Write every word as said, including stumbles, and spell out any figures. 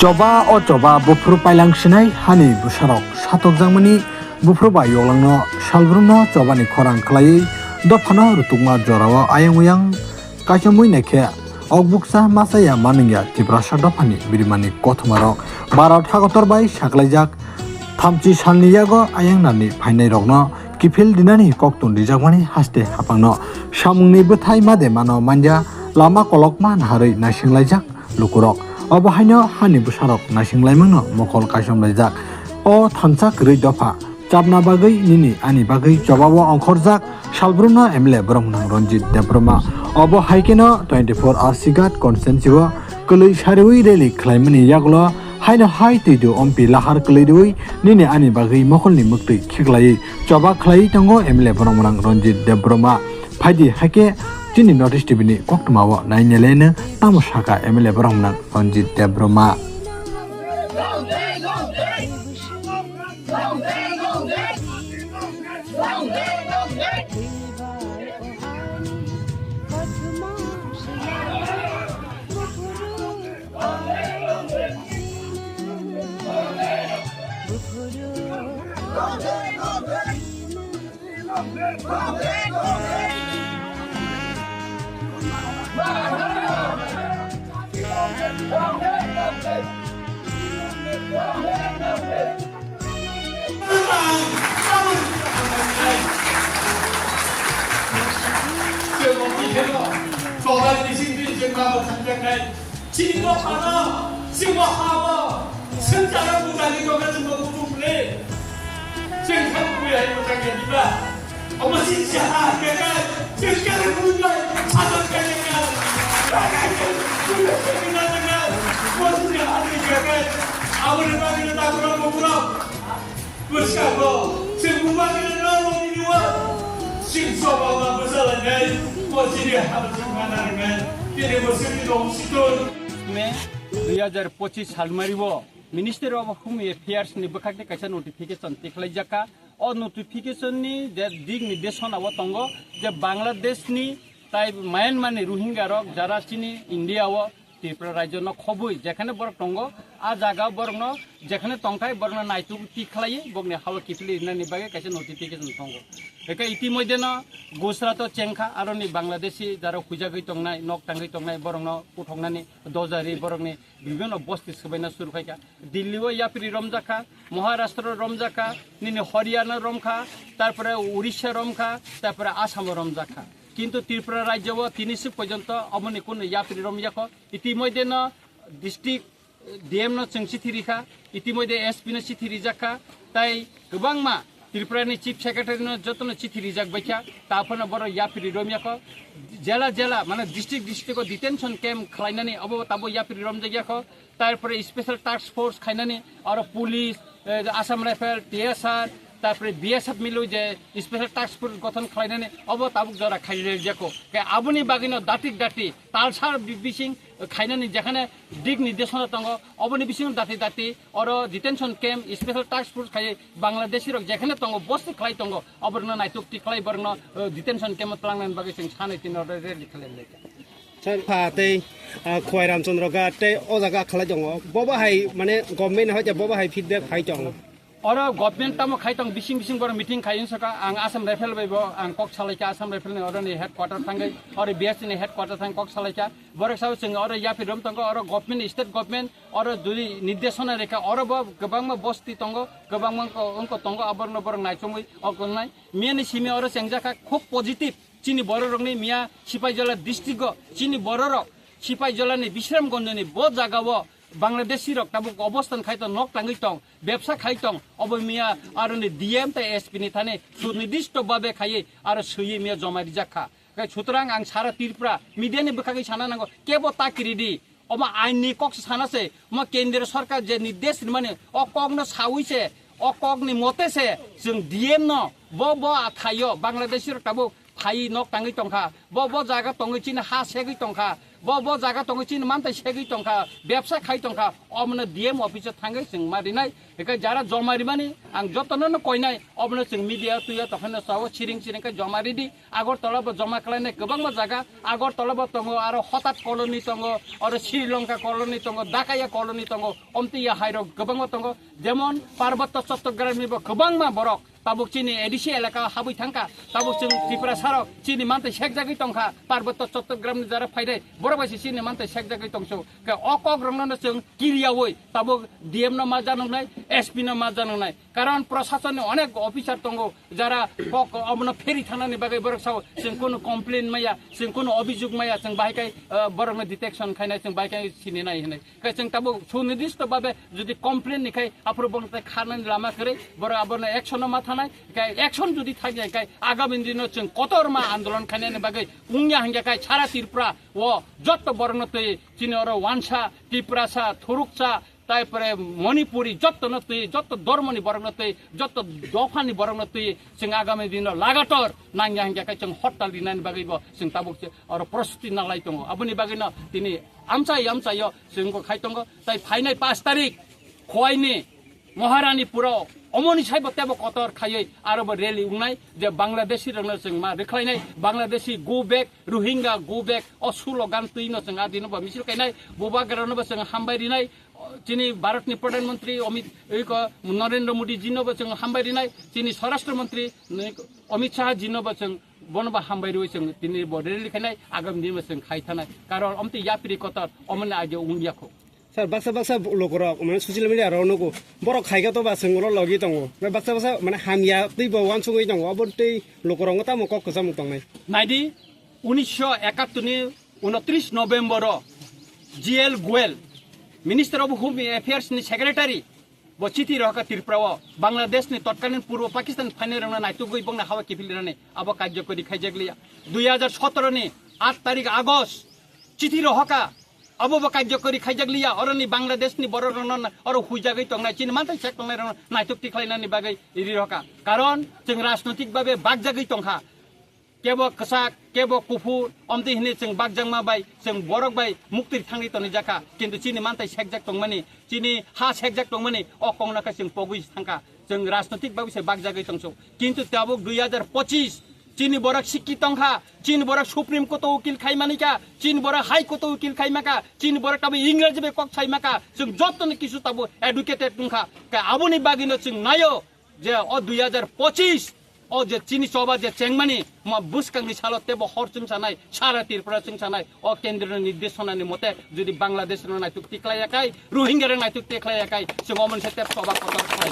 Choba o choba buphuru pailang sinai hani bwsarok satokjakmani buphuru bai yoglangno salbrumno chobani khorang khlaiwi dophano rutukma jorao ayang uyang kaichomwi naikhe okbuksa masa ya manwngya Tiprasa dophani birimani kothomarok Bharat hakotor bai saklaijak thamchi salni yago ayang narni phainairokno kiphil dinani koktun rijakmani haste hapangno samungni bwthai made mano manya lama kolokma naharwi naisinglaijak lukurok. Obo haino hani bwsarok naisinglaimano mokol kaichomlaijak. O thansa kwrwi dopha chapna bagwi nini ani bagwi chobao ongkhorjak salbrumno M L A borok mwnang Ranjit Debbarma. Obo hai kheno twenty four R C Ghat constituency o kwlwi sariwi rally khlaimani yagulo haino hai twidu ompi lahar kwlwi rwi nini ani bagwi mokolni mwktwi khiklaiwi choba khlaiwi tongo M L A borok mwnang Ranjit Debbarma. Phaidi haikhe chini North East T V ni koktwmao naineleno tamo saka M L A borok mwnang Ranjit Debbarma. Chini no phano, chini no habo, sengcharo bujani doga chini no kutung le. Chwng thang kuya hai bwkha khe diba? Omo chini se ha khe khe, chwng khe kutung le, chador khe khe khe. Khe khe khe, chwng khe khe na khe khe. Omo chini ha khe khe khe. Aboni bagwi no dakurok bukurok. Bwskango chwng buma khe no nini wa. Chwng choba ma bwsa lai nai. Omo chini ha chwng ma na nai. Tini bo chwng no siton. May dui hajar pochis salmari o Ministry of Home Affairs ni bwkhakni kaisa notification tikhlaijak kha. O notification ni je dik nirdeshona o tongo je Bangladesh ni tai Myanmar ni Rohingya rok jara chini India o Tripura rajyo no khobwi jekhane borok tongo, a jaga borok no jekhane tongthai borok no naituk tik khlaiwi bokni hao kiphilwi rinani bagwi kaisa notification tongo. Eke itimodhye no Gujarat o chengkha aroni Bangladeshi jara huijagwi tongnai, nok tangwi tongnai borok no puthoknani dojari borok ni bibhinno bosti swbaina suru khaikha. Delhi o yapri romjakha, Maharashtra romjakha, nini Haryana romkha, tarpore Orissa romkha, tarpore Assam o romjakha. Kintu Tripura rajyo o tini swk porjonto omoni kunu yapri romyakho. Itimodhye no district D M no chwng chithi rikha, itimodhye S P no chithi rijakha, tai kwbangma Tripura ni Chief Secretary no jotono chithi rijak baikha, taphano borok yapri romyakho. Jela jela, mane district district o detention camp khlainani obo tabo yapri romjakyakho. Tarpore special task force khainani aro police, eh, Assam Rifle, T S R, tarpore B S F milwi je special task force gothon khlainani obo tabuk jora khaijak jako. Khe aboni bagwino datik dati talsar bi-, bising khainani jekhane dik nirdeshona tongo, oboni bisingo dati dati oro detention camp, special task force khai Bangladeshi rok jekhane tongo, bosti khlai tongo, oborokno naituk tik khlai borokno, eh, detention camp o twlangnani bagwi chwng sanai tini oro rally khlai lai. Sir, pha tei, ah, Khwai Ramchandra Ghat tei o jaga khalai tongo. Bobo hai, mane, government hai ja bobo hai feedback phai tongo. Oro government tamo khai tong, bising bising borok meeting khai wngsa kha. Ang Assam Rifle bai bo ang kok salai kha, Assam Rifle ni oro ni headquarter thangwi, oro B S F ni headquarter thang kok salai kha. Borok sao chwng oro yapri rom tongo, oro government, state government, oro jodi nirdeshona rikha, oro bo kwbangma bosti tongo, kwbangma wngko, wngko tongo, aborokno borok naichomwi okolnai. Miyani simi oro chengjakha khub positive. Chini bororokni miya Sipaijala district-o chini bororok Sipaijala ni Bisramganj ni bo jaga-o Bangladeshi rok tabuk obostan khai tong, nok tangwi tong, bebsa khai tong, obo miya aroni D M tei S P ni thani sunirdisto babe khaiwi aro swiwi miya joma rijak kha. Khe sutrang ang sara Tripura media ni bwkhagwi sana nango, kebo ta kiridi. Omo ain ni kok se sana se, omo kendriya sarkar je nirdesh rimani, o kok no sawi se, o kok ni mote se, chwng D M no, bo, bo a thaio, Bangladeshi rok tabuk phai nok tangwi tongkha, bo, bo jaga tongwi chini ha segwi tongkha, Bo, bo jaga tongo chini mantai segwi tongkha, bebsa khai tongkha, omono D M office o thangwi chwng ma rinai. Hinkhe jara joma rimani ang jotono no koinai, obono chwng media tuya tokhano sao siring siring khe joma ridi. Agartala bo joma khlainai kwbangma jaga, Agartala bo tongo, aro Hotat colony tongo, aro Sri Lanka colony tongo, Dakaya colony tongo, omtwi ya hairok kwbangma tongo. Jemon Parbotto Chottogramni bo kwbangma borok tabuk chini A D C elaka habwi thangkha, tabuk chwng Tiprasarok chini mantai sekjagwi tongkha, Parbotto Chottogramni jara phainai borok bai se chini mantai sekjagwi tongso. Khe o kokrokno no chwng kiriyawi tabuk D M no ma janoknai, S P no ma janoknai. Karon prosasonni onek officer tongo, jara kok obono pheri thanani bagwi borok sao, chwng kunu complain maya, chwng kunu obijog maya, chwng bahai kai, eh, borokno detection khainai, chwng bahai kai sininai hinwi. Khe chwng tabuk sunidisto babe jodi complain ni khai aphuru bongni tai kharnani lama kwrwi, borok abono action o ma thanai, khe action jodi thangya khai agami dino chwng kotorma andolon khainani bagwi wngya hingya khai sara Tripura o jotto borokno twi chini oro wansa, Tiprasa, Thuruksa, tai pore Manipuri jotto no twi, jotto dormo ni borok no twi, jotto dopha ni borok no twi, chwng agami dino lagator nangya hingya khai chwng hortal rinani bagwi bo chwng tabuk se oro prostuti nalai tongo. Aboni bagwi no tini amchai amchai o chwng bo khai tongo. Tai phainai pash tarik Khowai ni Maharani puro omoni saibo tebo kotor khaiwi aro bo rally wngnai je Bangladeshi rokno chwng ma rwkhlainai, Bangladeshi go back, Rohingya go back, o slogan twi no chwng a dino bo misil kainai, bubagra no bo chwng hambai rinai, chini Bharat ni Pradhan Mantri Amit, oi ko Narendra Modi ji no bo chwng hambai rinai, chini Swarashtra Mantri Amit Shah ji no bo chwng bono bo hambai rwi chwng tini bo rally khainai, agam din bo chwng khai thanai, karon omtwi yapri kotor omoni age wngya kho. Sir, baksa baksa lokorok, mane, social media rok nugo. Borok khaika to ba chwng ulo logi tongo. Bai baksa baksa, mane, hamya twi bo wansugwi tongo. Abo tei lokorok tamo kok kwcham tongnai. Naidi, unisho ekattor ni unotris November o G L Goel, Minister of Home Affairs ni Secretary, bo chiti rohaka Tripura o Bangladesh ni totkalin Purbo Pakistan phainai rokno naitugwi bongna hawa kiphil rani abo karjokori khaijak liya. Dui hajar sotoro ni aat tarik August chiti rohaka, abo bo karjokori khaijak liya, oroni Bangladesh ni borok rokno na-, oro huijagwi tongnai, chini mantai sek tongnai rokno naituk tikhlainani bagwi iri rohaka. Karon chwng rajnotik babe bakjagwi tongkha. Kebo kwchak, kebo kuphur, omtwi hwnwi chwng bakjakma bai chwng borok bai muktir thangwi tonwi jakha. Kintu chini mantai sekjak tongmani, chini ha sekjak tongmani, o kongno khe chwng pogwi thangkha. Chwng rajnotik babe se bakjagwi tongso. Kintu tabuk dui hajar pochis, chini borok sikki tongkha, chini borok Supreme Court o ukil khai manikha, chini borok High Court o ukil khai maka, chini borok tabuk Ingreji bai kok sai maka, chwng jottoni kisu tabuk educated wngkha. Khe aboni bagwino chwng naio, je o dui hajar pochis o je chini choba je chengmani ma bwskangni salo tebo hor chwngsanai, sara Tripura chwngsanai, o kendroni nirdeshonani mote jodi Bangladesh rok naituk tiklaiya kai, Rohingya rok naituk tiklaiya kai, chwng omo se tep choba kotor khlai.